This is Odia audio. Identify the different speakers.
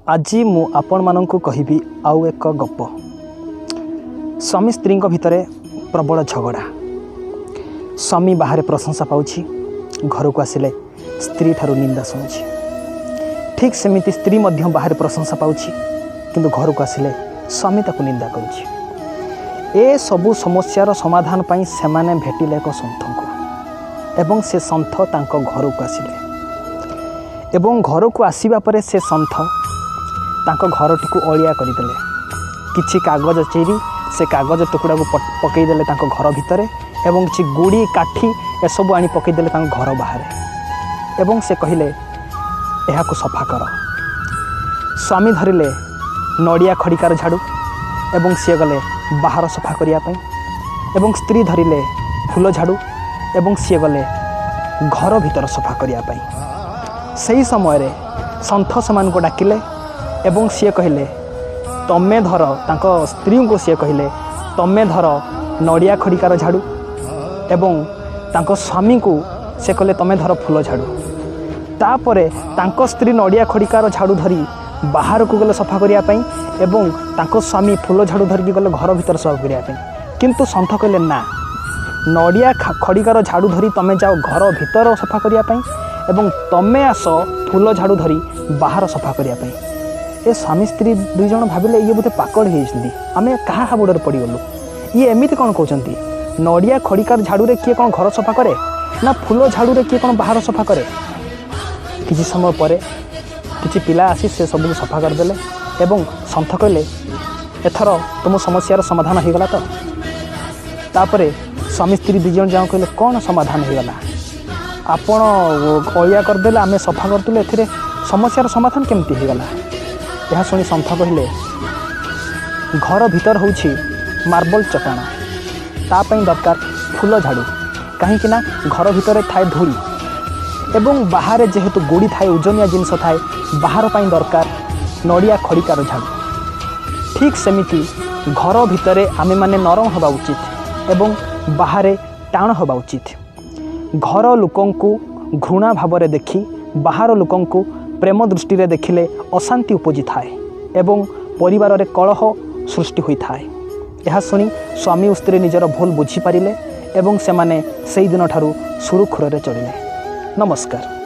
Speaker 1: ଆଜି ମୁଁ ଆପଣମାନଙ୍କୁ କହିବି ଆଉ ଏକ ଗପ। ସ୍ୱାମୀ ସ୍ତ୍ରୀଙ୍କ ଭିତରେ ପ୍ରବଳ ଝଗଡ଼ା। ସ୍ୱାମୀ ବାହାରେ ପ୍ରଶଂସା ପାଉଛି, ଘରକୁ ଆସିଲେ ସ୍ତ୍ରୀ ଠାରୁ ନିନ୍ଦା ଶୁଣୁଛି। ଠିକ୍ ସେମିତି ସ୍ତ୍ରୀ ମଧ୍ୟ ବାହାରେ ପ୍ରଶଂସା ପାଉଛି, କିନ୍ତୁ ଘରକୁ ଆସିଲେ ସ୍ୱାମୀ ତାକୁ ନିନ୍ଦା କରୁଛି। ଏସବୁ ସମସ୍ୟାର ସମାଧାନ ପାଇଁ ସେମାନେ ଭେଟିଲେ ଏକ ସନ୍ଥଙ୍କୁ ଏବଂ ସେ ସନ୍ଥ ତାଙ୍କ ଘରକୁ ଆସିଲେ ଏବଂ ଘରକୁ ଆସିବା ପରେ ସେ ସନ୍ଥ ତାଙ୍କ ଘରଟିକୁ ଅଳିଆ କରିଦେଲେ। କିଛି କାଗଜ ଚିରି ସେ କାଗଜ ଟୁକୁଡ଼ାକୁ ପକାଇଦେଲେ ତାଙ୍କ ଘର ଭିତରେ ଏବଂ କିଛି ଗୁଡ଼ି, କାଠି ଏସବୁ ଆଣି ପକାଇଦେଲେ ତାଙ୍କ ଘର ବାହାରେ ଏବଂ ସେ କହିଲେ, "ଏହାକୁ ସଫା କର।" ସ୍ୱାମୀ ଧରିଲେ ନଡ଼ିଆ ଖଡ଼ିକାର ଝାଡ଼ୁ ଏବଂ ସିଏ ଗଲେ ବାହାର ସଫା କରିବା ପାଇଁ ଏବଂ ସ୍ତ୍ରୀ ଧରିଲେ ଫୁଲ ଝାଡ଼ୁ ଏବଂ ସିଏ ଗଲେ ଘର ଭିତର ସଫା କରିବା ପାଇଁ। ସେହି ସମୟରେ ସନ୍ଥ ସେମାନଙ୍କୁ ଡାକିଲେ ଏବଂ ସିଏ କହିଲେ, "ତମେ ଧର।" ତାଙ୍କ ସ୍ତ୍ରୀଙ୍କୁ ସିଏ କହିଲେ, "ତମେ ଧର ନଡ଼ିଆ ଖଡ଼ିକାର ଝାଡ଼ୁ" ଏବଂ ତାଙ୍କ ସ୍ୱାମୀଙ୍କୁ ସେ କହିଲେ, "ତମେ ଧର ଫୁଲ ଝାଡ଼ୁ।" ତାପରେ ତାଙ୍କ ସ୍ତ୍ରୀ ନଡ଼ିଆ ଖଡ଼ିକାର ଝାଡ଼ୁ ଧରି ବାହାରକୁ ଗଲେ ସଫା କରିବା ପାଇଁ ଏବଂ ତାଙ୍କ ସ୍ୱାମୀ ଫୁଲ ଝାଡ଼ୁ ଧରିକି ଗଲେ ଘର ଭିତରେ ସଫା କରିବା ପାଇଁ। କିନ୍ତୁ ସନ୍ଥ କହିଲେ, "ନା, ନଡ଼ିଆ ଖଡ଼ିକାର ଝାଡ଼ୁ ଧରି ତମେ ଯାଅ ଘର ଭିତର ସଫା କରିବା ପାଇଁ ଏବଂ ତମେ ଆସ ଫୁଲ ଝାଡ଼ୁ ଧରି ବାହାର ସଫା କରିବା ପାଇଁ।" ଏ ସ୍ୱାମୀ ସ୍ତ୍ରୀ ଦୁଇ ଜଣ ଭାବିଲେ, ଇଏ ବୋଧେ ପାଗଳ ହେଇଯାଇଛନ୍ତି, ଆମେ କାହା ହାବୁଡ଼ରେ ପଡ଼ିଗଲୁ? ଇଏ ଏମିତି କ'ଣ କହୁଛନ୍ତି? ନଡ଼ିଆ ଖଡ଼ିକାର ଝାଡ଼ୁରେ କିଏ କ'ଣ ଘର ସଫା କରେ ନା ଫୁଲ ଝାଡ଼ୁରେ କିଏ କ'ଣ ବାହାର ସଫା କରେ? କିଛି ସମୟ ପରେ କିଛି ପିଲା ଆସି ସେ ସବୁକୁ ସଫା କରିଦେଲେ ଏବଂ ସନ୍ଥ କହିଲେ, "ଏଥର ତୁମ ସମସ୍ୟାର ସମାଧାନ ହେଇଗଲା ତ?" ତାପରେ ସ୍ୱାମୀ ସ୍ତ୍ରୀ ଦୁଇ ଜଣ ଯାକ କହିଲେ, "କ'ଣ ସମାଧାନ ହେଇଗଲା? ଆପଣ ଅଳିଆ କରିଦେଲେ, ଆମେ ସଫା କରିଦେଲୁ, ଏଥିରେ ସମସ୍ୟାର ସମାଧାନ କେମିତି ହେଇଗଲା?" ଏହା ଶୁଣି ସନ୍ଥ କହିଲେ, ଘର ଭିତର ହେଉଛି ମାର୍ବଲ ଚଟାଣ, ତା ପାଇଁ ଦରକାର ଫୁଲ ଝାଡ଼ୁ, କାହିଁକି ନା ଘର ଭିତରେ ଥାଏ ଧୂଳି ଏବଂ ବାହାରେ ଯେହେତୁ ଗୋଡ଼ି ଥାଏ, ଓଜନିଆ ଜିନିଷ ଥାଏ, ବାହାର ପାଇଁ ଦରକାର ନଡ଼ିଆ ଖଡ଼ିକାର ଝାଡ଼ୁ। ଠିକ୍ ସେମିତି ଘର ଭିତରେ ଆମେମାନେ ନରମ ହେବା ଉଚିତ ଏବଂ ବାହାରେ ଟାଣ ହେବା ଉଚିତ। ଘର ଲୋକଙ୍କୁ ଘୃଣା ଭାବରେ ଦେଖି ବାହାର ଲୋକଙ୍କୁ ପ୍ରେମ ଦୃଷ୍ଟିରେ ଦେଖିଲେ ଅଶାନ୍ତି ଉପୁଜିଥାଏ ଏବଂ ପରିବାରରେ କଳହ ସୃଷ୍ଟି ହୋଇଥାଏ। ଏହା ଶୁଣି ସ୍ୱାମୀ ଓ ସ୍ତ୍ରୀ ନିଜର ଭୁଲ ବୁଝିପାରିଲେ ଏବଂ ସେମାନେ ସେଇଦିନଠାରୁ ସୁରୁଖୁରୁରେ ଚଳିଲେ। ନମସ୍କାର।